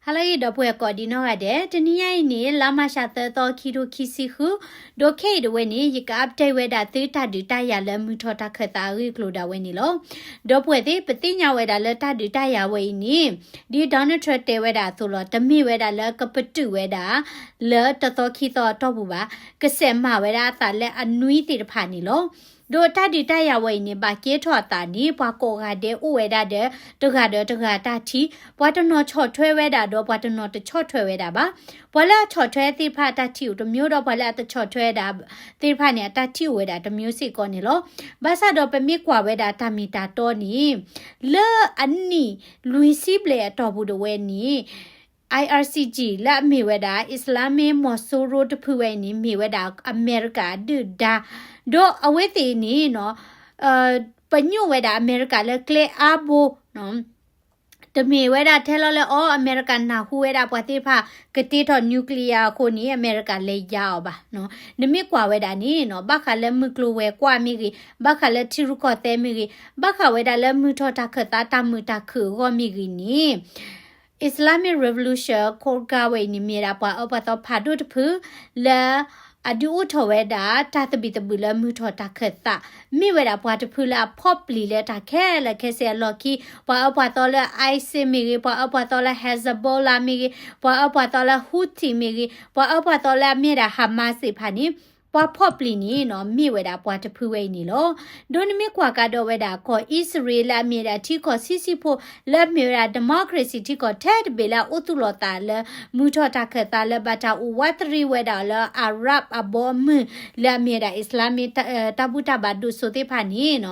ဟါလၢအဂ့ၤ ဒီပုၢ်ဝဲၢ်ကိးဒံနီၢ်ဂၤဒဲး, တနံၤညါအံၤန့ၣ် လါမၤရှးသၢသီ ခံထိခံဆံဃု, ဒီးခဲအံၤဒၣ်ဝဲန့ၣ် ယက update ဝဲဒၣ်သုတၢ်ဒုးတၢ်ယၤလၢမုၢ်ထီၣ်တၢ်ခၢၣ်သးအဂ့ၢ်အကျိၤဒၣ်ဝဲန့ၣ်လီၤ. ဒီပုၢ်ဝဲၢ်သ့ၣ် ပသ့ၣ်ညါဝဲဒၣ်လၢတၢ်ဒုးတၢ်ယၤဝဲအံၤန့ၣ် ဒ် Donald Trump တဲဝဲဒၣ်အသိးလီၤ, တမ့ၢ်ဝဲဒၣ်လၢကပတုာ်ဝဲဒၣ် လၢတသီခံသီအတီၢ်ပူၤဘၣ်, ကစဲးမၤဝဲဒၣ်အသးလၢအနွံသ့ၣ်တဖၣ်န့ၣ်လီၤ. ဒီးတၢ်ဒုးတၢ်ယၤဝဲအံၤန့ၣ် ဘၣ်ကဲထီၣ်အသးန့ၣ် ပှၤကိးဂၤဒဲးအိၣ်ဝဲဒၣ်ဒီး တဂၤဒီးတဂၤတၢ်ထံၣ်, ပှၤတနီၤဆီၣ်ထွဲဝဲဒၣ်ဒီး ပှၤတနီၤတဆီၣ်ထွဲဝဲဒၣ်ဘၣ်. ပှၤလၢအဆီၣ်ထွဲသ့ၣ်တဖၣ်အတၢ်ထံၣ်အိၣ်တမျိုးဒီး ပှၤလၢအတဆီၣ်ထွဲဒၣ်သ့ၣ်တဖၣ်န့ၣ် အတၢ်ထံၣ်အိၣ်ဝဲဒၣ်တမျိုးစ့ၢ်ကီးန့ၣ်လီၤ. ဘၣ်ဆၣ်ဒီးပမ့ၢ်ကွၢ်ဝဲဒၣ်တၢ်မ့ၢ်တၢ်တီန့ၣ် လၢအနံၣ်လွံၢ်ဆံဘျဲၣ်အတီၢ်ပူၤဒၣ်ဝဲန့ၣ် IRCG လၢအမ့ၢ်ဝဲဒၣ် အံၣ်စလါမ့ၣ်မီၤစိရိၤတဖုဝဲအံၤန့ၣ် မ့ၢ်ဝဲဒၣ်အမဲရကၤအဒုၣ်ဒါ, ဒီးအဝဲသ့ၣ်န့ၣ်နီၤ ပညိၣ်ဝဲဒၣ်အမဲရကၤလၢကျဲအါဘိ တမ့ၢ်ဝဲဒၣ်ထဲလီၤလၢအီၤ အမဲရကၤနၢ်ဟူဝဲဒၣ်ပှၤသ့ၣ်တဖၣ်ကတ့ထီၣ် nuclear အဃိန့ၣ် အမဲရကၤလဲၤယါအီၤဘၣ်. နမ့ၢ်ကွၢ်ဝဲဒၣ်န့ၣ်နီၤ ဘၣ်ဃးလၢမုၢ်ကျိၤဝဲၤကွာ်မ့ၢ်ဂ့ၤ, ဘၣ်ဃးလၢထံရူၢ်ကီၢ်သဲးမ့ၢ်ဂ့ၤ, ဘၣ်ဃးဝဲဒၣ်လၢမုၢ်ထီၣ်တၢ်ခၢၣ်သးတၢ်မုာ်တၢ်ခုၣ်အဂီၢ်မ့ၢ်ဂ့ၤန့ၣ် Islamic Revolution ခိးကါဝဲအံၤန့ၣ် မ့ၢ်ဝဲဒၣ်ပှၤအၢပှၤသီဖးဒိၣ်တဖု လၢအဒုးအိၣ်ထီၣ်ဝဲဒၣ် တၢ်သဘံၣ်သဘုၣ်လၢမုၢ်ထီၣ်တၢ်ခၢၣ်သး, မ့ၢ်ဝဲဒၣ်ပှၤတဖုလၢအဖီၣ်ပျံၤလၢတၢ်ခဲလၢာ်ခဲဆ့အလီၢ်ခံ, ပှၤအၢပှၤသီလၢ ISIS မ့ၢ်ဂ့ၤ, ပှၤအၢပှၤသီလၢ Hezbollah မ့ၢ်ဂ့ၤ, ပှၤအၢပှၤသီလၢ Houthi မ့ၢ်ဂ့ၤ, ပှၤအၢပှၤသီလၢအမ့ၢ်ဒၣ် Hamas သ့ၣ်တဖၣ်န့ၣ် ပှၤဖီၣ်ပျံၤန့ၣ်နီၤ မ့ၢ်ဝဲဒၣ်ပှၤတဖုဝဲအံၤန့ၣ်လီၤ. ဒီးနမ့ၢ်ကွၢ်ကဒီးဝဲဒၣ်ကီၢ်အံၣ်စရ့လးလၢအမ့ၢ်ဒၣ်ထံကီၢ်ဆံးဆံးဖိ လၢအမ့ၢ်ဝဲဒၣ် democracy ထံကီၢ်ထဲတဘ့ၣ်လၢအအိၣ်သူၣ်လီၤသးလၢ မုၢ်ထီၣ်တၢ်ခၢၣ်သးလၢဘၣ်တၢ်အိၣ်ဝးတရံးဝဲဒၣ်လၢ Arab အဘီအမုၢ် လၢအမ့ၢ်ဝဲဒၣ် Islamic တၢ်ဘူၣ်တၢ်ဘါဒိၣ်စိသ့ၣ်တဖၣ်န့ၣ်နီၤ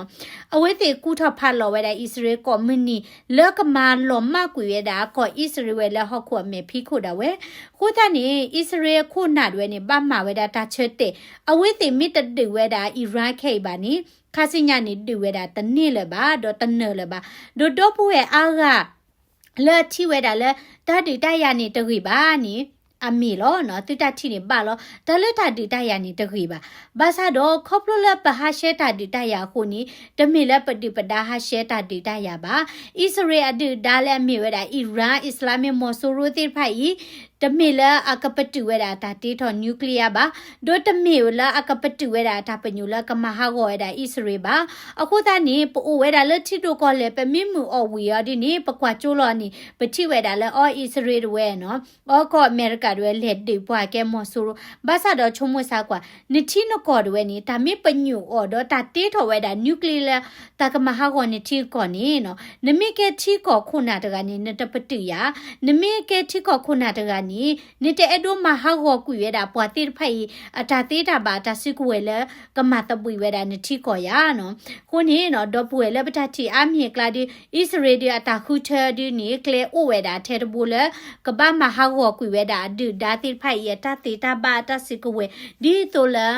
အဝဲသ့ၣ်ကူၣ်ထီၣ်ဖးလီၤဝဲဒၣ်အံၣ်စရ့လးကိးမုၢ်နံၤ လၢကမၤလီၤမၢ်ကွံာ်ဝဲဒၣ်ကီၢ်အံၣ်စရ့လးဝဲလၢဟီၣ်ခိၣ်အမဲာ်ဖံးခိၣ်ဒၣ်ဝဲ. အဃိသတးန့ၣ် အံၣ်စရ့လးခိၣ်နၢ်ဒၣ်ဝဲန့ၣ် ဘၣ်မၤဝဲဒၣ်တၢ်ဆၢတဲာ်, အဝဲသ့ၣ်မ့ၢ်တဒုးဝဲဒၣ် Iran ခဲအံၤဘၣ်န့ၣ် ခါဆူညါန့ၣ် ဒုးဝဲဒၣ်တန့ၢ်လၢၤဘၣ် ဒီးတနၢၤလၢၤဘၣ်. ဒီးဒီပုၢ်ဝဲၢ်အါဂၤ လၢအထံၣ်ဝဲဒၣ်လၢ တၢ်ဒုးတၢ်ယၤန့ၣ်တဂ့ၤဘၣ်န့ၣ် အမ့ၢ်လီၤ. သုတၢ်ထံၣ်န့ၣ်ဘၣ်လီၤ. တၢ်လၢတၢ်ဒုးတၢ်ယၤန့ၣ်တဂ့ၤဘၣ်. ဘၣ်ဆၣ်ဒီး ခီဖျိလၢပဟးဆှဲးတၢ်ဒုးတၢ်ယၤအဃိန့ၣ် တမ့ၢ်လၢပဒုးပဒါဟးဆှဲးတၢ်ဒုးတၢ်ယၤဘၣ်. အံၣ်စရ့လးအဒုၣ်ဒါလၢအမ့ၢ်ဝဲဒၣ် Iran Islamic မီၤစိရိၤသ့ၣ်တဖၣ်အံၤ တမ့ၢ်လၢအကပတုာ်ဝဲဒၣ်တၢ်တ့ထီၣ် nuclear ဘၣ်, ဒီးတမ့ၢ်လၢအကပတုာ်ဝဲဒၣ်တၢ်ပညိၣ်လၢကမၤဟးဂီၤဝဲဒၣ်အံၣ်စရ့လးဘၣ်. အဃိသတးန့ၣ် ပအိၣ်ဝဲဒၣ်လၢထံဒိၣ်ကီၢ်လဲၢ် ပမ့ၢ်မုာ်အီၣ်ဝံၤအီၤဒ်န့ၣ် ပကွၢ်ကၠိလီၤန့ၣ် ပထံၣ်ဝဲဒၣ်လၢအီအံၣ်စရ့လးတဝဲနီၤ အီကီၢ်အမဲရကၤတဝဲလဲၤဒုးပှၤကဲမီၤစိရိၤ ဘၣ်ဆၣ်ဒီးဆိကမိၣ်ဆါကွၢ် နထံနကီၢ်တဝဲန့ၣ် တၢ်မ့ၢ်ပညိၣ်အီၤဒီးတၢ်တ့ထီၣ်ဝဲဒၣ် nuclear လၢ တၢ်ကမၤဟးဂီၤနထံကီၢ်န့ၣ်နီၤ နမ့ၢ်ကဲထံကီၢ်ခိၣ်နၢ်တဂၤန့ၣ် နတပတုာ်ယၤ, နမ့ၢ်ကဲထံကီၢ်ခိၣ်နၢ်တဂၤန့ၣ် နတအဲၣ်ဒိးမၤဟးဂီၤကွံာ်ဝဲဒၣ်ပှၤသ့ၣ်တဖၣ်အံၤ အတၢ်သ့တၢ်ဘၣ်အတၢ်စုကဝဲၤလၢ ကမၤသဘှံးဝဲဒၣ်နထံကီၢ်ယၤနီၤ. အဃိန့ၣ်နီၤ ဒီပုၢ်ဝဲၢ်လၢပတၢ်ထံၣ်အါမံၤအကျါဒု အံၣ်စရ့လးဒု အတၢ်ဃုထၢဒုန့ၣ် ကျဲအိၣ်ဝဲဒၣ်ထဲတဘိလၢ ကဘၣ်မၤဟးဂီၤကွံာ်ဝဲဒၣ်အဒုၣ်ဒါသ့ၣ်တဖၣ်အံၤ အတၢ်သ့တၢ်ဘၣ်အတၢ်စုကဝဲၤ ဒ်သိးလၢ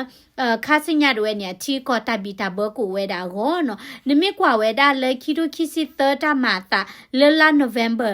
ခါဆူညါတဝဲန့ၣ် အထံအကီၢ်တၢ်ဘံၣ်တၢ်ဘၢကအိၣ်ဝဲဒၣ်အဂီၢ်နီၤ. နမ့ၢ်ကွၢ်ဝဲဒၣ်လၢခံထိခံဆံသၢတၢ်မၤအသး လၢလါ November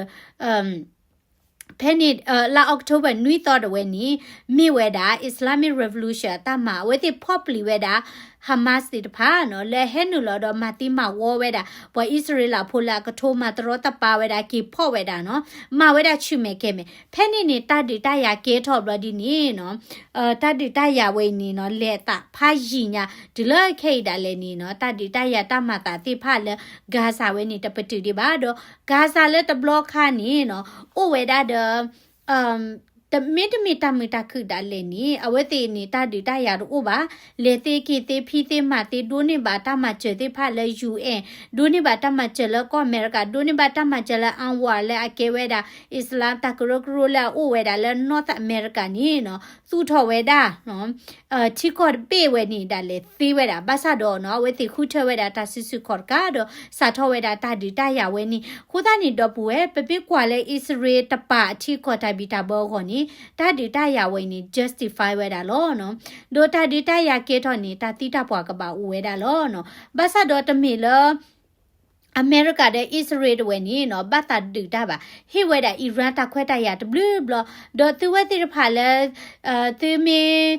ဖဲန့ၣ် လါ October နွံသီတဝဲန့ၣ် မ့ၢ်ဝဲဒၣ် Islamic Revolution အတၢ်မၤ အဝဲသ့ၣ်ဖီၣ်ပျံၤဝဲဒၣ် Hamas သ့ၣ်တဖၣ်နီၤ လၢဟဲနုာ်လီၤဒီးမၤသံမၤဝီဝဲဒၣ် ပှၤအံၣ်စရ့လးဖိလၢအကထိမၤတရီတပါဝဲဒၣ် က့ၤဖီၣ်ဝဲဒၣ်နီၤ မၤဝဲဒၣ်ဆူၣ်မဲာ်ကဲၤမဲာ် ဖဲန့ၣ်န့ၣ် တၢ်ဒုးတၢ်ယၤကဲထီၣ်ဘျီဒ်န့ၣ်နီၤ တၢ်ဒုးတၢ်ယၤဝဲအံၤန့ၣ်နီၤ လဲၤအသးဖးယံာ်ညါ တုၤလၢခဲအံၤဒၣ်လဲာ်န့ၣ်နီၤ တၢ်ဒုးတၢ်ယၤတၢ်မၤသးသ့ၣ်တဖၣ်လၢ Gaza ဝဲန့ၣ် တပတုာ်ဒံးဘၣ်ဒီး Gaza လၢတဘျီခါန့ၣ်နီၤ အိၣ်ဝဲဒၣ်ဒီး တမ့ၢ်တမ့ၢ်တၢ်မုာ်တၢ်ခုၣ်ဒၣ်လဲာ်န့ၣ် အဝဲသ့ၣ်န့ၣ် တၢ်ဒုးတၢ်ယၤတအိၣ်ဘၣ် လဲၤသ့က့ၤသ့ဖံသ့မၤသ့ ဒိးန့ၢ်ဘၣ်တၢ်မၤစၢၤသ့ၣ်တဖၣ်လၢ UN ဒိးန့ၢ်ဘၣ်တၢ်မၤစၢၤလၢကီၢ်အမဲရကၤ ဒိးန့ၢ်ဘၣ်တၢ်မၤစၢၤလၢ UNRWA လၢအကဲဝဲဒၣ် အံၣ်စလါတၢ်ကရၢကရိလၢအအိၣ်ဝဲဒၣ်လၢ North America န့ၣ်နီၤ သူၣ်ထီၣ်ဝဲဒၣ် ထံကီၢ်တဘ့ၣ်ဝဲန့ၣ်ဒၣ်လဲာ်သ့ဝဲဒၣ် ဘၣ်ဆၣ်ဒီးနီၤ အဝဲသ့ၣ်ဃုထၢဝဲဒၣ်တၢ်စုဆူၣ်ခီၣ်တကးဒီး စးထီၣ်ဝဲဒၣ်တၢ်ဒုးတၢ်ယၤဝဲန့ၣ် အဃိသတးန့ၣ် ဒီပုၢ်ဝဲၢ် ပမ့ၢ်ကွၢ်လၢအံၣ်စရ့လးတပာ်အထံကီၢ်တၢ်ဘံၣ်တၢ်ဘၢအဂီၢ်န့ၣ် တၢ်ဒုးတၢ်ယၤဝဲအံၤန့ၣ် justify ဝဲဒၣ်လီၤနီၤ ဒီးတၢ်ဒုးတၢ်ယၤကဲထီၣ်န့ၣ် တၢ်သံတၢ်ပှၢ်ကဘၣ်အိၣ်ဝဲဒၣ်လီၤနီၤ ဘၣ်ဆၣ်ဒီးတမ့ၢ်လၢ အမဲရကၤဒီးအံၣ်စရ့လးတဝဲန့ၣ်နီၤ ဘၣ်သးဒုးတၢ်ဘၣ် ဟ့ၣ်ဝဲဒၣ် Iran တၢ်ခွဲးတၢ်ယာ်တဘျုးဘျီ ဒီးသုဝဲသ့ၣ်တဖၣ်လၢ သုမ့ၢ်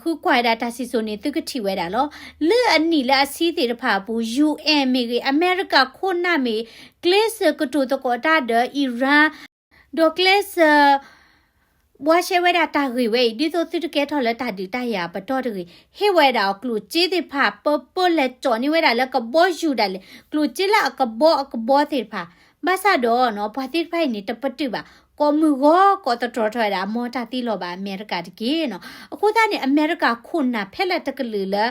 ဃုကွၢ်ဝဲဒၣ်တၢ်စံၣ်စိၤန့ၣ် သုကထံၣ်ဝဲဒၣ်လီၤ. လၢအနံၣ်လၢအဆံသ့ၣ်တဖၣ်အပူၤ UN မ့ၢ်ဂ့ၤ အမဲရကၤခိၣ်နၢ်မ့ၢ်ဂ့ၤ ကျဲးစၢးကတိၤသကိးတၢ်ဒီး Iran ဒီးကျဲးစၢး ဘှါရှဲဝဲဒၣ်တၢ်ဂ့ၢ်ဝဲအံၤ ဒ်သိးသုတကဲထီၣ်လၢတၢ်ဒုးတၢ်ယၤပတီၢ်တဂ့ၤ, ဟ့ၣ်ဝဲဒၣ်အီၤကျိၣ်စ့သ့ၣ်တဖၣ် ပၢပၢလဲၤကၠီၣ်န့ၢ်ဝဲဒၣ်လၢကဘီယူၤဒၣ်လဲာ်, ကျိၣ်စ့လၢအကဘီအကဘီသ့ၣ်တဖၣ်, ဘၣ်ဆၣ်ဒီးနီၤ ပှၤသ့ၣ်တဖၣ်အံၤန့ၣ် တပတုာ်ဘၣ်, ကိးမုၢ်ဂီၤကိးသတြီၤထီၣ်ဝဲဒၣ် အမ့ၢ်တၢ်သံလီၤဘၣ်အမဲရကၤတက့ၢ်နီၤ. အဃိသတးန့ၣ် အမဲရကၤခိၣ်နၢ်ဖဲလဲၣ်တကလုာ်လၢ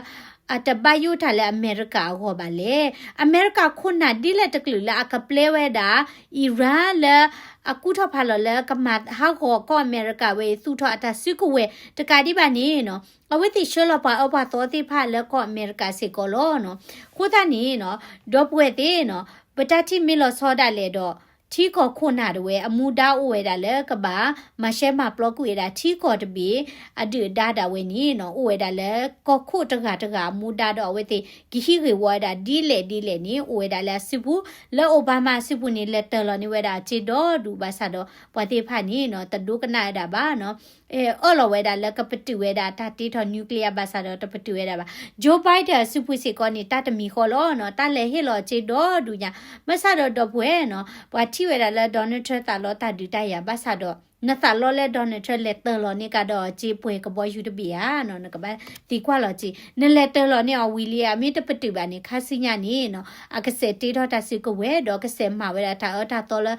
အတဘၣ်ယိၣ်တၢ်လၢအမဲရကၤအဂီၢ်ဘၣ်လဲၣ်. အမဲရကၤခိၣ်နၢ်ဒ်လဲၣ်တကလုာ်လၢအကပျဲဝဲဒၣ် Iran လၢ အကူၣ်ထီၣ်ဖးလီၤလၢကမၤဟးဂီၤကီၢ်အမဲရကၤဝဲအံၤ သူၣ်ထီၣ်အတၢ်စုကဝဲၤတကးဒံးဘၣ်န့ၣ်နီၤ, အဝဲသ့ၣ်ဆှၢလီၤပှၤအၢပှၤသီသ့ၣ်တဖၣ်လၢကီၢ်အမဲရကၤစ့ၢ်ကီးလီၤနီၤ. အဃိသတးန့ၣ်နီၤ ဒီပုၢ်ဝဲၢ်သ့ၣ်နီၤ ပတၢ်ထံၣ်မ့ၢ်လီၤဆီဒၣ်လဲာ်ဒီး ထံကီၢ်ခိၣ်နၢ်တဝဲ အမူဒါအိၣ်ဝဲဒၣ်လၢကဘၣ်မၤရှဲမၤပျီကွံာ်ဝဲဒၣ်ထံကီၢ်တဘ့ၣ် အဒုၣ်အဒါဒၣ်ဝဲန့ၣ်နီၤ အိၣ်ဝဲဒၣ်လၢကီၢ်ခိၣ်တဂၤတဂၤအမူဒါဒီး အဝဲသ့ၣ်ကဟံးဂ့ၢ်ဝီဝဲဒၣ်ဒ်လဲၣ်ဒ်လဲၣ်န့ၣ် အိၣ်ဝဲဒၣ်လၢအစုပူၤ, လၢအိၣ်ဘးမးအစုပူၤန့ၣ် လဲၤတၢၢ်လီၤန့ၢ်ဝဲဒၣ်အစ့ဒီဒူၣ်ဘၣ်ဆၣ်ဒီး ပှၤသ့ၣ်တဖၣ်န့ၣ်နီၤ တဒိကနၣ်ဝဲဒၣ်ဘၣ်နီၤ အၢၣ်လီၤဝဲဒၣ်လၢကပတုာ်ဝဲဒၣ်တၢ်တ့ထီၣ် nuclear ဘၣ်ဆၣ်ဒီးတပတုာ်ဝဲဒၣ်ဘၣ်. Joe Biden အစုပူၤစ့ၢ်ကီးန့ၣ် တၢ်တမံၤဃီလီၤနီၤ တၢ်လဲၤဟ့ၣ်လီၤအစ့ဒီဒူၣ်ညါ, ဘၣ်ဆၣ်ဒီးဒီပုၢ်ဝဲၢ်နီၤ ပှၤထံၣ်ဝဲဒၣ်လၢ Donald Trump သးလီတၢ်ဒုးတၢ်ယၤဘၣ်ဆၣ်ဒီး နသးလီလၢ Donald Trump လဲၤတၢၢ်လီၤန့ၢ်ကဒီးအစ့ပှဲၤကဘီယူၤတဘ့ၣ်ဧါနီၤ နကဘၣ်သံကွၢ်လီၤစ့ နလဲၤတၢၢ်လီၤန့ၢ်အီၤဝံၤလံဧါ မ့ၢ်တပတုာ်ဘၣ်န့ၣ် ခါဆူညါန့ၣ်နီၤ အကဆဲးတ့ထီၣ်တၢ်စုကဝဲၤဒီးကဆဲးမၤဝဲဒၣ်တၢ်အၢတၢ်သီလၢ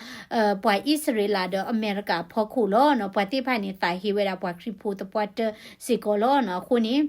ပှၤအံၣ်စရ့လးဒီးအမဲရကၤအဖီခိၣ်လီၤနီၤ ပှၤသ့ၣ်တဖၣ်န့ၣ် သးဟ့ဝဲဒၣ်ပှၤခရံာ်ဖိသပှၢ်တၢၢ်စ့ၢ်ကီးလီၤနီၤ အဃိန့ၣ်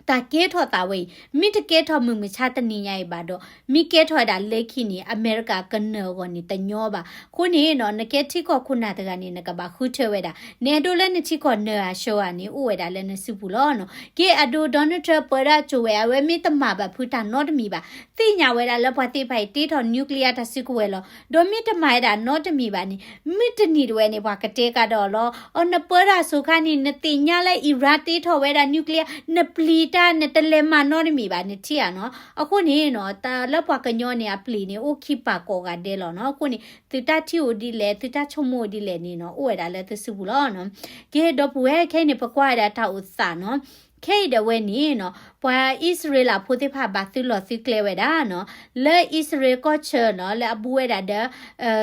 တၢ်ကဲထီၣ်သးဝဲအံၤ မ့ၢ်တကဲထီၣ်မုၢ်မဆါတနံၤညါအံၤဘၣ်ဒီး မ့ၢ်ကဲထီၣ်ဝဲဒၣ်လၢခံန့ၣ် အမဲရကၤကနၢၤအဂီၢ်န့ၣ်တညီဘၣ်. အဃိန့ၣ်နီၤ နကဲထံကီၢ်ခိၣ်နၢ်တဂၤန့ၣ် နကဘၣ်ဃုထၢဝဲဒၣ် နအဲၣ်ဒိးလၢနထံကီၢ်နၢၤဧါဆှၢဧါန့ၣ် အိၣ်ဝဲဒၣ်လၢနစုပူၤလီၤနီၤ. ကဲအဒိ Donald Trump ပၢဒၣ်ကၠိဝဲ အဝဲမ့ၢ်တမၤဘၣ်ဖုတၢ်နီတမံၤဘၣ် သ့ၣ်ညါဝဲဒၣ်လၢပှၤသ့ၣ်တဖၣ်အံၤ တ့ထီၣ် nuclear တၢ်စုကဝဲၤလီၤ. ဒီးမ့ၢ်တမၤဝဲဒၣ်နီတမံၤဘၣ်န့ၣ် မုၢ်တနံၤတဝဲန့ၣ် ပှၤကတဲကဒီးလီၤ. အီ နပၢတၢ်ဆိခါန့ၣ် နသ့ၣ်ညါလၢ Iran တ့ထီၣ်ဝဲဒၣ် nuclear နပျံၤတၢ် နတလဲၤမၤနီတမံၤဘၣ် နထံၣ်ဧါနီၤ. အဃိန့ၣ်နီၤ တၢ်လၢပှၤကညီန့ၣ် အပျံၤန့ၣ် အိၣ်ခံပာ်ကိးဂၤဒဲးလီၤနီၤ. အဃိန့ၣ် သုတၢ်ထံၣ်အိၣ်ဒ်လဲၣ် သုတၢ်ဆိကမိၣ်အိၣ်ဒ်လဲၣ်န့ၣ်နီၤ အိၣ်ဝဲဒၣ်လၢသုစုပူၤလီၤနီၤ. ကဲ ဒီပုၢ်ဝဲၢ် ခဲအံၤန့ၣ် ပကွၢ်ဝဲဒၣ်တၢ်အိၣ်သးနီၤ. ခဲအံၤဒၣ်ဝဲန့ၣ်နီၤ ပှၤအံၣ်စရ့လးဖိသ့ၣ်တဖၣ်ဘၣ်သုးလီၢ်သုးကျဲဝဲဒၣ်နီၤ လၢအံၣ်စရ့လးကီၢ်ဆၢနီၤ လၢအဘူးဝဲဒၣ်ဒီး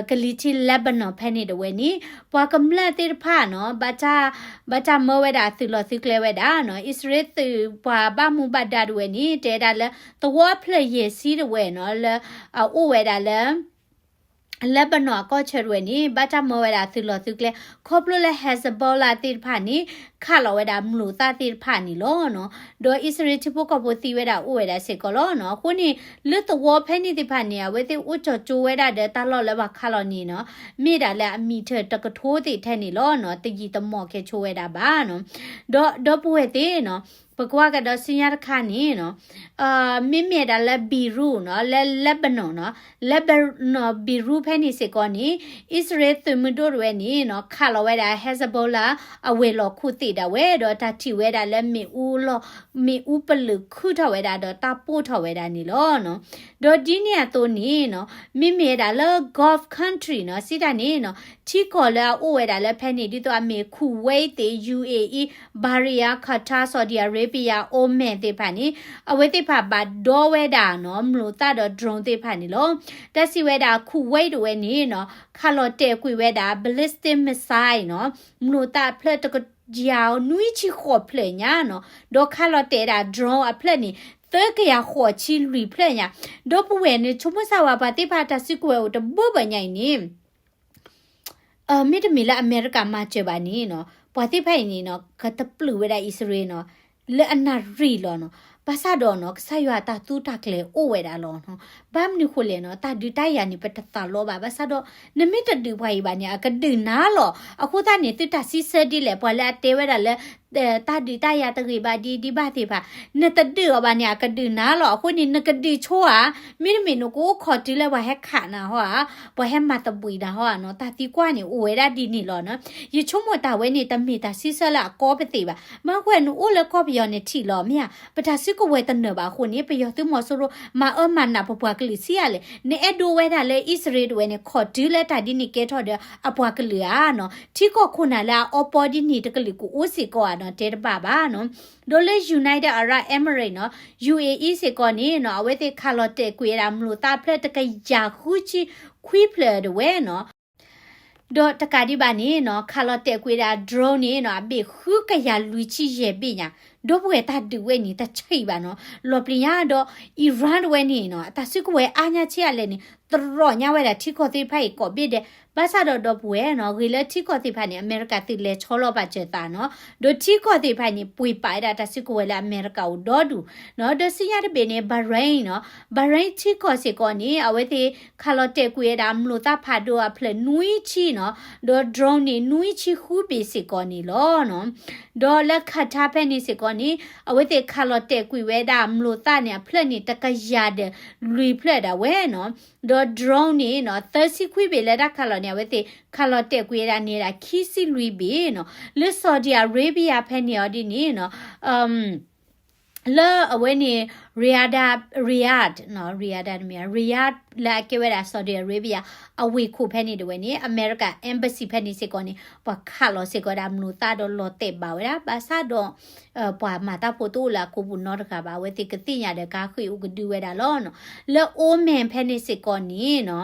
ကလံၤထံး Lebanon ဖဲန့ၣ်ဒၣ်ဝဲန့ၣ် ပှၤကမျၢၢ်သ့ၣ်တဖၣ်နီၤ ဘၣ်တၢ် ဘၣ်တၢ်မၢဝဲဒၣ်သုးလီၢ်သုးကျဲဝဲဒၣ်နီၤ အံၣ်စရ့လးသုးပှၤဘၣ်မူဘၣ်ဒါဒၣ်ဝဲန့ၣ် တဲဒၣ်လၢ သဝီဖျၢၣ်ယဲၢ်ဆံဒၣ်ဝဲနီၤ လၢအအိၣ်ဝဲဒၣ်လၢ Lebanon အကီၢ်ဆၢဒၣ်ဝဲန့ၣ် ဘၣ်တၢ်မၢဝဲဒၣ်သုးလီၢ်သုးကျဲ ခီဖျိလၢ Hezbollah သ့ၣ်တဖၣ်န့ၣ် ခးလီၤဝဲဒၣ်မျိာ်သၣ်သ့ၣ်တဖၣ်န့ၣ်လီၤနီၤ. ဒီးအံၣ်စရ့လးထံဖိကီၢ်ဖိသံဝဲဒၣ်အိၣ်ဝဲဒၣ်စ့ၢ်ကီးလီၤနီၤ. အဃိန့ၣ် လၢသဝီဖဲန့ၣ်သ့ၣ်တဖၣ်န့ၣ် အဝဲသ့ၣ်အိၣ်ကၠီၤကၠိဝဲဒၣ်ဒီးတၢ်လီၢ်လၢပှၤခးလီၤန့ၣ်နီၤ မ့ၢ်ဒၣ်လၢအမံၤထၢၣ်တကထိသ့ၣ်ထဲန့ၣ်လီၤနီၤ. တယံာ်တမီၢ်ကဲဆိဝဲဒၣ်ဘၣ်နီၤ. ဒီးဒီပုၢ်ဝဲၢ်သ့ၣ်နီၤ ပကွၢ်ကဒီးဆူညါတခါန့ၣ်နီၤ မ့မ့ၢ်ဒၣ်လၢ Beirut နီၤ လၢ Lebanon နီၤ Lebanon Beirut ဖဲန့ၣ်စ့ၢ်ကီးန့ၣ် အံၣ်စရ့လးသုးမုၢ်ဒိၣ်ဒၣ်ဝဲန့ၣ်နီၤ ခးလီၤဝဲဒၣ် Hezbollah အဝဲၤလီၢ်ခိၣ်သ့ၣ်ဒၣ်ဝဲ ဒီးတၢ်ထံၣ်ဝဲဒၣ်လၢမ့ၣ်အူလီၤ မ့ၣ်အူပလုာ်ခုၣ်ထီၣ်ဝဲဒၣ်ဒီးတၢ်ပိၢ်ထီၣ်ဝဲဒၣ်န့ၣ်လီၤနီၤ. ဒီးဒ်န့ၣ်အသိးန့ၣ်နီၤ မ့မ့ၢ်ဒၣ်လၢ Gulf country နီၤ စံးတၢ်န့ၣ်နီၤ ထံကီၢ်လၢအအိၣ်ဝဲဒၣ်လၢဖဲန့ၣ် ဒ်သိးအမ့ၢ် Kuwait သ့ၣ် ယူဢေအံ Bahrain Qatar Saudi Arabia Oman သ့ၣ်တဖၣ်န့ၣ် အဝဲသ့ၣ်တဖၣ်ဘၣ်ဒီဝဲဒၣ်နီၤ မျိာ်သၣ်ဒီး drone သ့ၣ်တဖၣ်န့ၣ်လီၤ. တၢ်စံးဝဲဒၣ် Kuwait ဒၣ်ဝဲန့ၣ်နီၤ ခးလီၤတဲာ်ကွံာ်ဝဲဒၣ် ballistic missile နီၤ မျိာ်သၣ်အဖျၢၣ်တကယၤနွံဆံဃိး ဖျၢၣ်ညါနီၤ ဒီးခးလီၤတဲာ်ဝဲဒၣ် drone အဖျၢၣ်န့ၣ် သၢကယၤဃိးဆံလွံၢ်ဖျၢၣ်ညါ. ဒီပုၢ်ဝဲၢ်န့ၣ် ဆိကမိၣ်စၢ်ဝဲပှၤသ့ၣ်တဖၣ်တၢ်စုကဝဲၤအိၣ်တဘိဘၣ်ညါအံၤန့ၣ် မ့တမ့ၢ်လၢအမဲရကၤမၤစၢၤဘၣ်န့ၣ်နီၤ ပှၤသ့ၣ်တဖၣ်အံၤန့ၣ်နီၤ ကတပျုာ်ဝဲဒၣ်အံၣ်စရ့လးနီၤ လၢအနၣ်ရံၣ်လီၤနီၤ. ဘၣ်ဆၣ်ဒီးနီၤ ကစၢ်ယွၤအတၢ်သူတၢ်ကျဲၤအိၣ်ဝဲဒၣ်လီၤနီၤ. ဘၣ်မနုၤဃိလဲၣ်နီၤ တၢ်ဒုးတၢ်ယၤန့ၣ် ပတသးလီဘၣ်. ဘၣ်ဆၣ်ဒီး နမ့ၢ်တဒုးပှၤအံၤဘၣ်န့ၣ် အကဒုးနၤလီၤ. အဃိသတးန့ၣ် သုတၢ်စံးဆၢဒ်လဲၣ် ပှၤလၢအတဲဝဲဒၣ်လၢ တၢ်ဒုးတၢ်ယၤတဂ့ၤဘၣ်ဒံးဒံးဘၣ်သ့ၣ်တဖၣ် နတဒုးအီၤဘၣ်န့ၣ် အကဒုးနၤလီၤ. အဃိန့ၣ် နကဒုးဆိဧါ, မ့တမ့ၢ်နကအိၣ်ခိးတုၤလၢပှၤဟဲခးနၤဟီဧါ, ပှၤဟဲမၤသဘှံးနၤဟီဧါနီၤ. တၢ်သံကွၢ်န့ၣ် အိၣ်ဝဲဒၣ်ဒ်န့ၣ်လီၤနီၤ. ယဆိကမိၣ်တၢ်ဝဲန့ၣ် တမ့ၢ်တၢ်စံးဆၢလၢအကီပသ့ၣ်ဘၣ်. မ့ၢ်ကွၢ်နအိၣ်လၢကီၢ်ပယီၤန့ၣ်ထံၣ်လီၤ မ့ၢ်ဧါ. ပတၢ်စုကဝဲၤတနၢၤဘၣ်အဃိန့ၣ် ပယီၤသုးမီၤစိရိၤ မၤအၢမၤနးပပှၤကလုာ်ဆံးအါလဲၣ်. နအဲၣ်ဒိးဝဲဒၣ်လၢအံၣ်စရ့လးတဝဲန့ၣ် ခိးတုၤလၢတၢ်ဒ်န့ၣ်ကဲထီၣ်ဒီးအပှၤကလုာ်ဧါနီၤ. ထံကီၢ်ခိၣ်နၢ်လၢအအီပီဒ်န့ၣ်တကလုာ်ကအိၣ်စ့ၢ်ကီးဧါနီၤ တဲတဘၣ်ဘၣ်နီၤ. ဒီးလၢ United Arab Emirates နီၤ ယူဢေအံ စ့ၢ်ကီးန့ၣ်နီၤ အဝဲသ့ၣ်ခးလီၤတဲာ်ကွံာ်ဝဲဒၣ် မျိာ်သၣ်ဖျၢၣ်တကယၤဃုဆံခွံဖျၢၣ်ဒၣ်ဝဲနီၤ. ဒီးတကးဒံးဘၣ်န့ၣ်နီၤ ခးလီၤတဲာ်ကွံာ်ဝဲဒၣ် drone န့ၣ်နီၤ အဘ့ၣ်ဃုကယၤလွံၢ်ဆံယဲၢ်ဘ့ၣ်ညါ, ဒီပုၢ်ဝဲၢ်တၢ်ဒုးဝဲန့ၣ် တဆံးဘၣ်နီၤ လီၤပျံၤညါဒီး Iran တဝဲန့ၣ်နီၤ အတၢ်စုကဝဲၤအါညါဆံးအါလဲၣ်န့ၣ် တရီၣ်ညါဝဲဒၣ်ထံကီၢ်သ့ၣ်တဖၣ်အံၤကိးဘ့ၣ်ဒဲး, ဘၣ်ဆၣ်ဒီးဒီပုၢ်ဝဲၢ်နီၤ ဂ့ၤလၢထံကီၢ်သ့ၣ်တဖၣ်န့ၣ် အမဲရကၤသုးလဲၤဆီလီၤပာ်စၢၤသးနီၤ, ဒီးထံကီၢ်သ့ၣ်တဖၣ်န့ၣ် ပှ့ၤပာ်ဝဲဒၣ်တၢ်စုကဝဲၤလၢအမဲရကၤအိၣ်ဒီဒူၣ်နီၤ, ဒီးဆူညါတဘ့ၣ်န့ၣ် Bahrain နီၤ Bahrain ထံကီၢ်စ့ၢ်ကီးန့ၣ် အဝဲသ့ၣ်ခးလီၤတဲာ်ကွံာ်ဝဲဒၣ် မျိာ်သၣ်ဖးဒိၣ်အဖျၢၣ်နွံဆံနီၤ, ဒီး drone န့ၣ် နွံဆံဃုဘ့ၣ်စ့ၢ်ကီးန့ၣ်လီၤနီၤ. ဒီးလၢ Qatar ဖဲန့ၣ်စ့ၢ်ကီးန့ၣ် အဝဲသ့ၣ်ခးလီၤတဲာ်ကွံာ်ဝဲဒၣ်မျိာ်သၣ်န့ၣ် အဖျၢၣ်န့ၣ်တကယၤဒီးလွံၢ်ဖျၢၣ်ဒၣ်ဝဲနီၤ, ဒီး drone န့ၣ်နီၤ သၢဆံခွံဘ့ၣ်လၢတၢ်ခးလီၤန့ၣ် အဝဲသ့ၣ်ခးလီၤတဲာ်ကွံာ်ဝဲဒၣ်န့ၣ်ဒၣ်ခံဆံလွံၢ်ဘ့ၣ်နီၤ. လၢ Saudi Arabia ဖဲန့ၣ်အီၤဒ်န့ၣ်နီၤ လၢအဝဲန့ၣ် Riyadh Riyadh နီၤ Riyadh တမ့ၢ် Riyadh လၢအကဲဝဲဒၣ် Saudi Arabia အဝ့ၢ်ခိၣ်ဖဲန့ၣ်တဝဲန့ၣ် အမဲရကၤ embassy ဖဲန့ၣ်စ့ၢ်ကီးန့ၣ် ပှၤခးလီၤစ့ၢ်ကီးဒၣ်မျိာ်သၣ်ဒီးလီၤတဲာ်ဘၣ်ဝဲဒၣ် ဘၣ်ဆၣ်ဒီး ပှၤမၤတၢ်ဖိတအိၣ်လၢအကိာ်ပူၤနီတဂၤဘၣ် အဝဲသ့ၣ်ကသ့ၣ်ညါဒီးကါဃ့ၢ်အိၣ်ကဒုဝဲဒၣ်လီၤနီၤ. လၢ Oman ဖဲန့ၣ်စ့ၢ်ကီးန့ၣ်နီၤ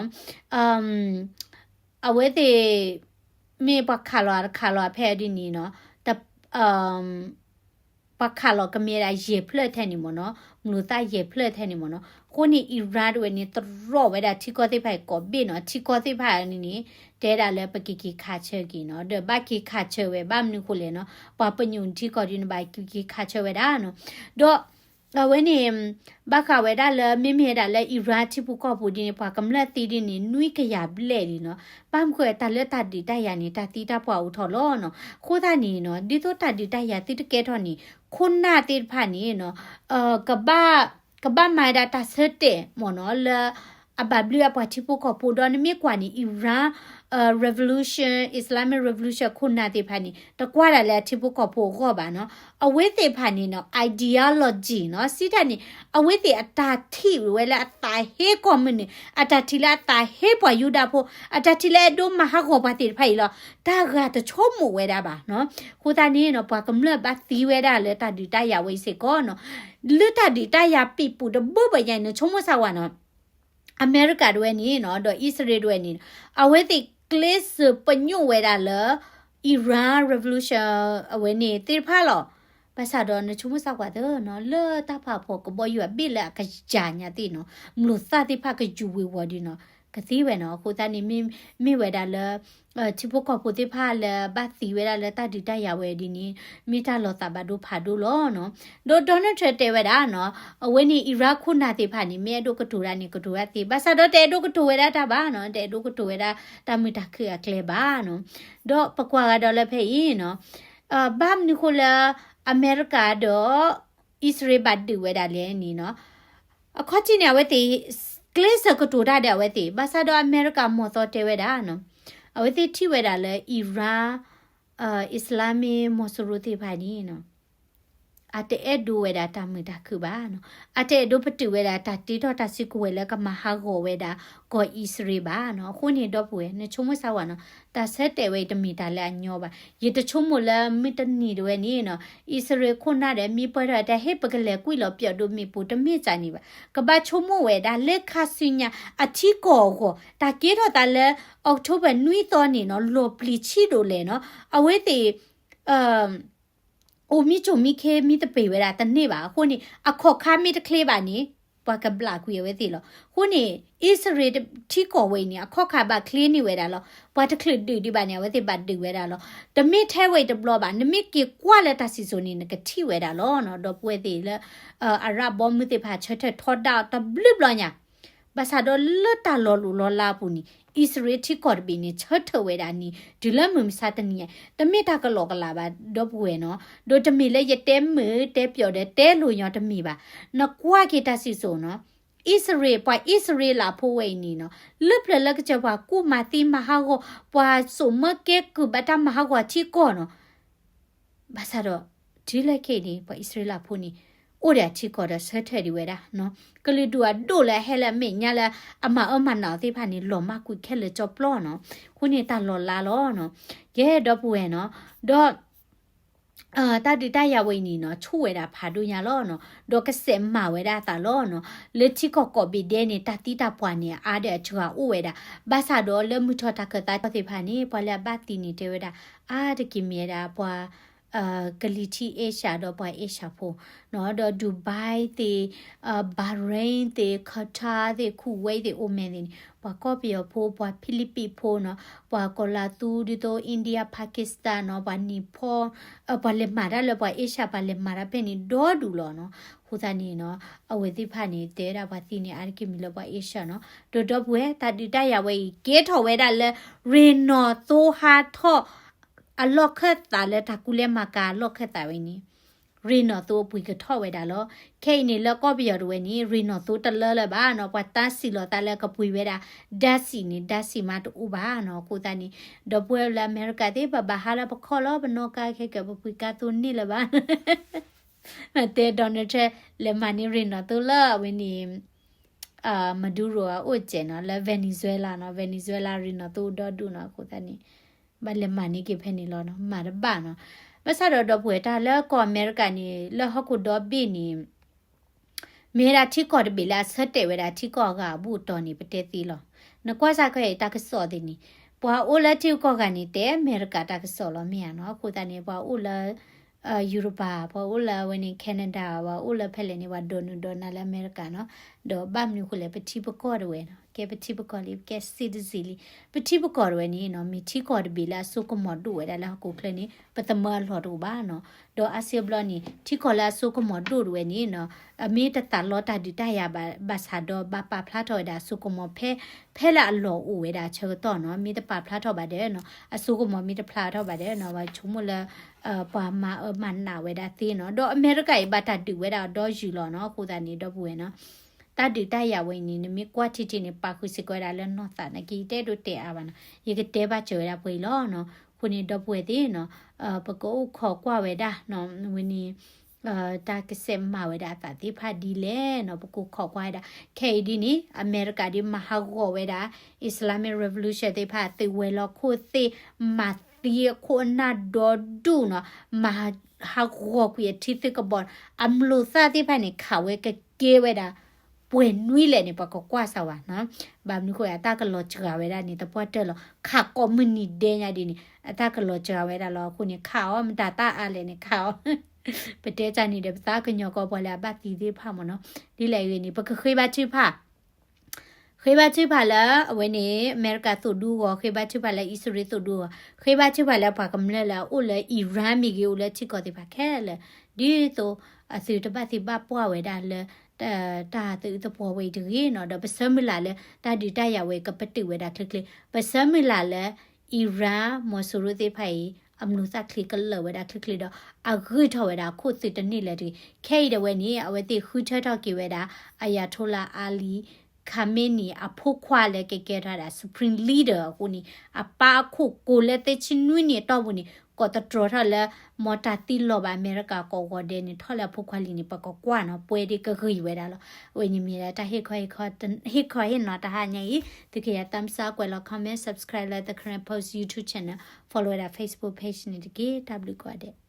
အဝဲသ့ၣ် မ့ၢ်ပှၤခးလီၤတခးလီၤဖဲဒ်န့ၣ်နီၤ တ ပှၤခးလီၤကမ့ၢ်ဒၣ်ယဲၢ်ဖျၢၣ်ထဲန့ၣ်မ့ၢ်နီၤ မျိာ်သၣ်ယဲၢ်ဖျၢၣ်ထဲန့ၣ်မ့ၢ်နီၤ. အဃိန့ၣ် Iran တဝဲန့ၣ် တရီၣ်ဝဲဒၣ်ထံကီၢ်သ့ၣ်တဖၣ်အံၤကိးဘ့ၣ်နီၤ ထံကီၢ်သ့ၣ်တဖၣ်န့ၣ်န့ၣ် တဲဒၣ်လၢပက့ၤက့ၤခးဆၢက့ၤနီၤ ဒီးဘၣ်က့ၤခးဆၢဝဲ ဘၣ်မနုၤဃိလဲၣ်နီၤ ပှၤပညိၣ်ထံကီၢ်ဒ်န့ၣ်ဘၣ်က့ၤက့ၤခးဆၢဝဲဒၣ်နီၤ. ဒီး အဝဲန့ၣ် ဘၣ်ဃးဝဲဒၣ်လၢ မ့မ့ၢ်ဝဲဒၣ်လၢ Iran ထံဖိကီၢ်ဖိဒ်န့ၣ် ပှၤကမျၢၢ်သံဒ်န့ၣ် နွံကယၤဘျဲၣ်လံနီၤ. ဘၣ်မနုၤဃိတၢ်လၢတၢ်ဒုးတၢ်ယၤန့ၣ် တၢ်သံတၢ်ပှၢ်အိၣ်ထီၣ်လီၤနီၤ. အဃိသတးန့ၣ်နီၤ ဒ်သိးတၢ်ဒုးတၢ်ယၤသုတကဲထီၣ်န့ၣ် ခိၣ်နၢ်သ့ၣ်တဖၣ်န့ၣ်နီၤ ကဘၣ် ကဘၣ်မၤဝဲဒၣ်တၢ်ဆၢတဲာ်မ့ၢ်နီၤ လၢ အဘၣ်ဘျုးအပှၤထံဖိကီၢ်ဖိဒီးနမ့ၢ်ကွၢ်န့ၣ် Iran revolution Islamic revolution ခိၣ်နၢ်သ့ၣ်တဖၣ်န့ၣ် တကွၢ်ဒၣ်လၢအထံဖိကီၢ်ဖိအဂီၢ်ဘၣ်နီၤ. အဝဲသ့ၣ်တဖၣ်န့ၣ်နီၤ ideology နီၤ စံးတၢ်န့ၣ် အဝဲသ့ၣ်အတၢ်ထံၣ်ဝဲလၢအသးဟ့ကီၢ်မုၢ်နုာ် အတၢ်ထံၣ်လၢအသးဟ့ပှၤယူဒၤဖိ အတၢ်ထံၣ်လၢအဲၣ်ဒိးမၤဟးဂီၤပှၤသ့ၣ်တဖၣ်အံၤလီၤ. တၢ်ဂၤတဆိကမိၣ်ဝဲဒၣ်ဘၣ်နီၤ. အဃိသတးန့ၣ်နီၤ ပှၤကမျၢၢ်ဘၣ်သံဝဲဒၣ်လၢတၢ်ဒုးတၢ်ယၤဝဲအံၤစ့ၢ်ကီးနီၤ. လၢတၢ်ဒုးတၢ်ယၤပံာ်ပူၤတဘိဘၣ်ယါအံၤ နဆိကမိၣ်စၢ်ဝဲနီၤ အမဲရကၤတဝဲန့ၣ်နီၤ ဒီးအံၣ်စရ့လးတဝဲန့ၣ် အဝဲသ့ၣ်ကျဲးစၢးပညိၣ်ဝဲဒၣ်လၢ Iran revolution အဝဲန့ၣ်သ့ၣ်တဖၣ်လီၤ. ဘၣ်ဆၣ်ဒီးနဆိကမိၣ်စၢ်ကွၢ်သၢနီၤ လၢတၢ်ဖးဖီကဘီယူၤအဘ့ၣ်လၢအကယၤညါသ့ၣ်နီၤ မျိာ်သၣ်သ့ၣ်တဖၣ်ကယူၤဝ့ၤဝီၤဒ်နီၤ ကသ့ဝဲနီၤ. အဃိသတးန့ၣ် မ့ၢ်ဝဲဒၣ်လၢ ထံဖိကီၢ်ဖိသ့ၣ်တဖၣ်လၢဘၣ်သံဝဲဒၣ်လၢတၢ်ဒုးတၢ်ယၤဝဲဒ်န့ၣ် မ့ၢ်တၢ်လီၤသးဘၣ်ဒိဖးဒိၣ်လီၤနီၤ. ဒီး Donald Trump တဲဝဲဒၣ်နီၤ အဝဲန့ၣ် Iran ခိၣ်နၢ်သ့ၣ်တဖၣ်န့ၣ် မ့ၢ်အဲၣ်ဒိးကတိၤတၢ်န့ၣ် ကတိၤတၢ်သ့ ဘၣ်ဆၣ်ဒီးတအဲၣ်ဒိးကတိၤဝဲဒၣ်တၢ်ဘၣ်နီၤ တအဲၣ်ဒိးကတိၤဝဲဒၣ်တၢ်မုာ်တၢ်ခုၣ်အကျဲဘၣ်နီၤ. ဒီးပကွၢ်ဂၤဒီးလၢဖဲအံၤနီၤ ဘၣ်မနုၤဃိလၢ အမဲရကၤဒီး အံၣ်စရ့လးဘၣ်ဒုးဝဲဒၣ်လဲၣ်န့ၣ်နီၤ အခီၣ်ထံးန့ၣ် အဝဲသ့ၣ် ကျဲးစၢးကတိၤတၢ်ဒီးအဝဲသ့ၣ် ဘၣ်ဆၣ်ဒီးအမဲရကၤမီၢ်သီတဲဝဲဒၣ်နီၤ အဝဲသ့ၣ်ထံၣ်ဝဲဒၣ်လၢ Iran Islamic မီၤစိရိၤသ့ၣ်တဖၣ်န့ၣ်နီၤ အတအဲၣ်ဒိးဝဲဒၣ်တၢ်မုာ်တၢ်ခုၣ်ဘၣ်နီၤ အတအဲၣ်ဒိးပတုာ်ဝဲဒၣ်တၢ်တ့ထီၣ်တၢ်စုကဝဲၤလၢကမၤဟးဂီၤဝဲဒၣ်ကီၢ်အံၣ်စရ့လးဘၣ်နီၤ. အဃိန့ၣ်ဒီပုၢ်ဝဲၢ် နဆိကမိၣ်စၢ်ဝဲနီၤ တၢ်ဆၢတဲာ်ဝဲအံၤတမ့ၢ်တၢ်လၢအညီဘၣ်. ယတဆိကမိၣ်လၢမုၢ်တနံၤတဝဲန့ၣ်နီၤ အံၣ်စရ့လးခိၣ်နၢ်ဒီးမ့ၢ်ပှဲၤထီၣ်တၢ်ဟ့ၣ်ပကလဲၤကွံာ်လီၤပျီၢ်ဒိၣ်မ့ၣ်ပိၢ်တမ့ၢ်စ့ၢ်န့ၣ်ဘၣ်. ကဘၣ်ဆိကမိၣ်ဝဲဒၣ်လၢခါဆူညါ အထံကီၢ်အဂီၢ် တၢ်ကဲထီၣ်သးလၢ October နွံသီန့ၣ်နီၤ လီၤပျံၤဆံးဒိၣ်လဲၣ်နီၤ အဝဲသ့ၣ် အိၣ်မံဆိးမံခ့မံသပ့ၤဝဲဒၣ်တန့ၢ်ဘၣ်. အဃိန့ၣ် အခီၣ်ခါမ့ၢ်တချ့ဘၣ်န့ၣ် ပှၤကဘျးကွံာ်အဝဲသ့ၣ်လီၤ. အဃိန့ၣ် အံၣ်စရ့လးထံကီၢ်ဝဲအံၤန့ၣ် အခီၣ်ခါဘၣ်ချ့န့ၢ်ဝဲဒၣ်လီၤ. ပှၤတချုးဒုးဒံးဘၣ်န့ၣ် အဝဲသ့ၣ်ဘၣ်ဒုးဝဲဒၣ်လီၤ. တမ့ၢ်ထဲဝဲအံၤတဘျီဘၣ် နမ့ၢ်က့ၤကွၢ်လၢတၢ်စံၣ်စိၤန့ၣ် နကထံၣ်ဝဲဒၣ်လီၤနီၤ. ဒီပုၢ်ဝဲၢ်သ့ၣ်လၢ အရၣ်ဘီမုၢ်သ့ၣ်တဖၣ် ဆၢထၢၣ်ထီဒါတဘျုးဘျီညါ ဘၣ်ဆၣ်ဒီးလၢတၢ်လီၤလိၢ်လီၤလးအပူၤန့ၣ် အံၣ်စရ့လးထံကီၢ်တဘ့ၣ်န့ၣ် ဆၢထၢၣ်ဝဲဒၣ်န့ၣ် တုၤလၢမုၢ်မဆါတနံၤညါ တမ့ၢ်တၢ်ကလီကလးဘၣ် ဒီပုၢ်ဝဲၢ်နီၤ. ဒီးတမ့ၢ်လၢယတဲမုာ်တဲပျီၣ်ဒီးတဲလိာ်ညီတမ့ၢ်ဘၣ်. နကွၢ်က့ၤတၢ်စံၣ်စိၤနီၤ အံၣ်စရ့လး ပှၤအံၣ်စရ့လးဖိဝဲအံၤန့ၣ်နီၤ လၢပျၢၤလၢကစၢၢ်ပှၤကူၣ်မၤသံမၤဟးဂီၤ ပှၤစိာ်မၢကဲကုၢ်ဘၣ်တၢ်မၤဟးဂီၤထံကီၢ်နီၤ ဘၣ်ဆၣ်ဒီး တုၤလၢခဲအံၤန့ၣ် ပှၤအံၣ်စရ့လးဖိန့ၣ် အိၣ်ဒီးအထံကီၢ်ဒီးဆၢထၢၣ်ဒံးဝဲဒၣ်နီၤ. ကလုာ်ဒူၣ်အဒိၣ်လၢအဟဲလၢအမဲာ်ညါလၢအမၤအၢမၤနးအီၤသ့ၣ်တဖၣ်န့ၣ် လီၤမၢ်ကွံာ်ခဲလၢာ်ကၠီပျီနီၤ. အဃိန့ၣ်တၢ်လီၤလးလီၤနီၤ. ကဲဒီပုၢ်ဝဲၢ်နီၤ. ဒီး တၢ်ဒုးတၢ်ယၤဝဲအံၤန့ၣ်နီၤ ဆူၣ်ဝဲဒၣ်ဖးဒိၣ်ညါလီၤနီၤ, ဒီးကစဲးမၤဝဲဒၣ်အသးလီၤနီၤ. လၢထံကီၢ်ကိးဘ့ၣ်ဒဲးန့ၣ် တၢ်သံတၢ်ပှၢ်န့ၣ် အါဒီးအစှၤအိၣ်ဝဲဒၣ်, ဘၣ်ဆၣ်ဒီးလၢမုၢ်ထီၣ်တၢ်ခၢၣ်သးသ့ၣ်တဖၣ်န့ၣ် ပှၤလၢအဘၣ်သံန့ၣ် တဲဝဲဒၣ် အါတက့ၢ်မ့ၢ်ဝဲဒၣ်ပှၤ ကလံၤထံး Asia ဒီးပှၤ Asia ဖိနီၤ, ဒီး Dubai သ့ၣ်, Bahrain သ့ၣ်, Qatar သ့ၣ်, Kuwait သ့ၣ်, Oman သ့ၣ်န့ၣ် ပှၤကီၢ်ပယီၤဖိ, ပှၤဖံလံးပံးဖိနီၤ, ပှၤကီၤလၤသူ ဒ်သိး India, Pakistan နီၤ, ပှၤ Nepal, ပှၤလဲၤမၤတၢ်လၢပှၤ Asia ပှၤလဲၤမၤတၢ်ဖဲန့ၣ်ဒီဒူၣ်လီၤနီၤ. အဃိသတးန့ၣ်နီၤ အဝဲသ့ၣ်တဖၣ်န့ၣ် တဲဝဲဒၣ်ပှၤသံန့ၣ် အါတက့ၢ်မ့ၢ်လၢပှၤ Asia နီၤ. ဒီးဒီပုၢ်ဝဲၢ် တၢ်ဒုးတၢ်ယၤဝဲအံၤ ကဲထီၣ်ဝဲဒၣ်လၢ ရ့ၣ်နီၣ်သိဟးထီၣ် အလီၢ်ခၢၣ်သးလၢတၢ်ကူလဲမၤကၤအလီၢ်ခၢၣ်သးဝဲန့ၣ် ရ့ၣ်နီၣ်သိအပှ့ၤကထီၣ်ဝဲဒၣ်လီၤ. ခဲအံၤန့ၣ် လၢကီၢ်ပယီၤတဝဲန့ၣ် ရ့ၣ်နီၣ်သိတလၢလၢၤဘၣ်နီၤ, ပှၤတၢ်စံးလီၤသးလၢကပှ့ၤဝဲဒၣ် ဓာတ်ဆီ န့ၣ် ဓာတ်ဆီ မးတအိၣ်ဘၣ်နီၤ. အဃိသတးန့ၣ် ဒီပုၢ်ဝဲၢ်လၢအမဲရကၤသ့ၣ် ပဘၣ်ဟးလၢပခီၣ်လီၤ, ပနီၣ်ကါခဲကၢး ပပှ့ၤကါသိန့ၢ်လၢၤဘၣ် တဲ Donald Trump လဲၤမၤန့ၢ်ရ့ၣ်နီၣ်သိလၢအဝဲန့ၣ် Maduro အအိၣ်စဲးနီၤ, လၢ Venezuela နီၤ, Venezuela ရ့ၣ်နီၣ်သိဒီဒူၣ်နီၤ. အဃိသတးန့ၣ် ဘၣ်လဲၤမၤန့ၢ်က့ၤဖဲန့ၣ်လီၤနီၤ, မၤတဘၣ်နီၤ. ဘၣ်ဆၣ်ဒီးဒီပုၢ်ဝဲၢ် တၢ်လၢကီၢ်အမဲရကၤန့ၣ် လၢဟီၣ်ခိၣ်ဒီဘ့ၣ်န့ၣ် မ့ၢ်ဝဲဒၣ်ထံကီၢ်တဘ့ၣ်လၢအဆၢတဲာ်ဝဲဒၣ်ထံကီၢ်အဂၤအဘူၣ်အတီၢ်န့ၣ် ပတဲသ့လီၤ. နကွၢ်စၢ်ခဲအံၤတၢ်ကစီၣ်သ့ၣ်န့ၣ် ပှၤအိၣ်လၢထံဂုၤကီၢ်ဂၤန့ၣ် တဲအမဲရကၤတၢ်ကစီၣ်လီၤ မ့ၢ်ဧါနီၤ. အဃိသတးန့ၣ် ပှၤအိၣ်လၢ ယူရပၤ, ပှၤအိၣ်လၢအဝဲန့ၣ် Canada, ပှၤအိၣ်လၢဖဲလဲၣ်န့ၣ် ပှၤဒိးနုာ်ဒိးနၤလၢအမဲရကၤနီၤ. ဒီးဘၣ်မနုၤအဃိလဲၣ် ပထံပကီၢ်တဝဲနီၤ, ကဲပထံပကီၢ်လံ, ပကဲ citizen လံ, ပထံပကီၢ်တဝဲန့ၣ်နီၤ မ့ၢ်ထံကီၢ်တဘ့ၣ်လၢအစိကမီၤဒိၣ်ဝဲဒၣ်လၢဟီၣ်ခိၣ်ချၢန့ၣ် ပသမၢအလီၢ်တအိၣ်ဘၣ်နီၤ. ဒီးအါစုအါဘျီန့ၣ် ထံကီၢ်လၢအစိကမီၤဒိၣ်တဝဲန့ၣ်နီၤ အမ့ၢ်တသးလီတၢ်ဒုးတၢ်ယၤဘၣ်ဆၣ်ဒီး ဘၣ်ပာ်ဖျါထီၣ်ဝဲဒၣ်အစိကမီၤဖဲ ဖဲလၢအလီၢ်အိၣ်ဝဲဒၣ်အဆၢကတီၢ်နီၤ. မ့ၢ်တပာ်ဖျါထီၣ်ဘၣ်ဒီးနီၤ အစိကမီၤမ့ၢ်တဖျါထီၣ်ဘၣ်ဒီးနီၤ ပှၤဆိကမိၣ်လၢ ပှၤမၤအၢမၤနးဝဲဒၣ်သ့နီၤ. ဒီးအမဲရကၤအံၤ ဘၣ်တၢ်ဒုးဝဲဒၣ်အီၤဒီယုၢ်လီၤနီၤ. အဃိသတးန့ၣ် ဒီပုၢ်ဝဲၢ်နီၤ တၢ်ဒုးတၢ်ယၤဝဲအံၤန့ၣ် နမ့ၢ်ကွၢ်ထံထံန့ၣ် ပာ်ဃုာ်စ့ၢ်ကီးဝဲဒၣ်လၢနီၢ်သးနာ်က့ ယတအဲၣ်ဒိးတဲအါဘၣ်နီၤ, ယကတဲဘၣ်စၢၤဝဲဒၣ်ပှဲၤအံၤလီၤနီၤ. အဃိန့ၣ် ဒီပုၢ်ဝဲၢ်သ့ၣ်နီၤ ပကအိၣ်ခိးကွၢ်ဝဲဒၣ်နီၤ ဝဲန့ၣ် တၢ်ကစဲးမၤဝဲဒၣ်အသးသ့ၣ်တဖၣ်ဒ်လဲၣ်နီၤ ပကအိၣ်ခိးကွၢ်ဝဲဒၣ်. ခဲအံၤဒ်န့ၣ် အမဲရကၤဒ်မၤဟးဂီၤဝဲဒၣ် Islamic Revolution သ့ၣ်တဖၣ် သုးဝဲၤလီၢ်ခိၣ်သ့ၣ် မၤသံအခိၣ်အနၢ်ဒီဒူၣ်နီၤ, မၤဟးဂီၤကွံာ်အထံသုးကဘီ အမျိာ်သၣ်သ့ၣ်တဖၣ်န့ၣ် ခးဝဲကကဲဝဲဒၣ် ပှဲၤနွံလဲၣ်န့ၣ် ပှၤကကွၢ်စၢၤဝဲနီၤ. ဘၣ်မနုၤဃိ အတၢ်ကလီၤစှၤဝဲဒၣ်န့ၣ် သပှၢ်တၢၢ်လီၤ. ခးကိးမုၢ်နံၤဒဲးညါဒ်န့ၣ် အတၢ်ကလီၤစှၤဝဲဒၣ်လီၤ. အဃိန့ၣ် ခးအီၤ မတၤတၢ်အါလဲၣ်န့ၣ် ခးအီၤ ပတဲတၢ်န့ၣ်ဒီး ပသးကညီၤကီးပှၤလၢအဘၣ်သံသ့ၣ်တဖၣ်မ့ၢ်နီၤ. ဒ်လဲၣ်ဂ့ၤန့ၣ် ပကဃ့ဘါထုကဖၣ် ဃ့ဘါထုကဖၣ်လၢအဝဲန့ၣ် အမဲရကၤသိၣ်ဒူအဂီၢ်, ဃ့ဘါထုကဖၣ်လၢအံၣ်စရ့လးသိၣ်ဒူအဂီၢ်, ဃ့ဘါထုကဖၣ်လၢပှၤကမျၢၢ်လၢအအိၣ်လၢ Iran မ့ၢ်ဂ့ၤ အိၣ်လၢထံကီၢ်သ့ၣ်တဖၣ်ခဲလၢာ်, ဒ်သိးအသုတဘၣ်သံဘၣ်ပှၢ်ဝဲဒၣ်လၢ တၢ်သးအုးသပှီၤဝဲအံၤတဂ့ၤနီၤ. ဒီးပဆၢမုၢ်လၢ်လၢ တၢ်ဒုးတၢ်ယၤဝဲအံၤ ကပတုာ်ဝဲဒၣ်ချ့ချ့, ပဆၢမုၢ်လၢ်လၢ Iran မီၤစိရိၤသ့ၣ်တဖၣ်အံၤ အမျိာ်သၣ်ချံကလၢာ်ဝဲဒၣ်ချ့ချ့ဒီး အဂုၢ်ထီၣ်ဝဲဒၣ်အခိၣ်သုးတန့ၢ်လၢၤတဂ့ၤ. ခဲအံၤဒၣ်ဝဲန့ၣ် အဝဲသ့ၣ်ဃုထၢထီၣ်က့ၤဝဲဒၣ် Ayatollah Ali Khamenei အဖိခွါလၢကကဲထီၣ်ဒၣ် Supreme Leader အဃိန့ၣ် အပၢ်အခိၣ်ကိးလၢသၢဆံနွံနံၣ်အတီၢ်ပူၤန့ၣ် ကိးသတြီၤထီၣ်လၢ မ်တၢ်သံလီၤဘၣ်အမဲရကၤကိးဂီၤဒဲးန့ၣ် ထီၣ်လၢအဖိခွါလံၤန့ၣ် ပကကွၢ်နီၤ ပှဲၤဒ်ကဂ့ၤဝဲဒၣ်လီၤ. အဝဲန့ၣ်မ့ၢ်ဒၣ်တၢ်ဟ့ၣ်ခီဟ့ၣ်နီၤတဟါညါအံၤ, သုကယၤ thumbs up ကွဲးလီၤ comment, subscribe လၢ The Karen Post YouTube channel, follow ဝဲဒၣ် Facebook page န့ၣ်တက့ၢ်. တၢ်ဘျုးကိးဂၤဒဲး.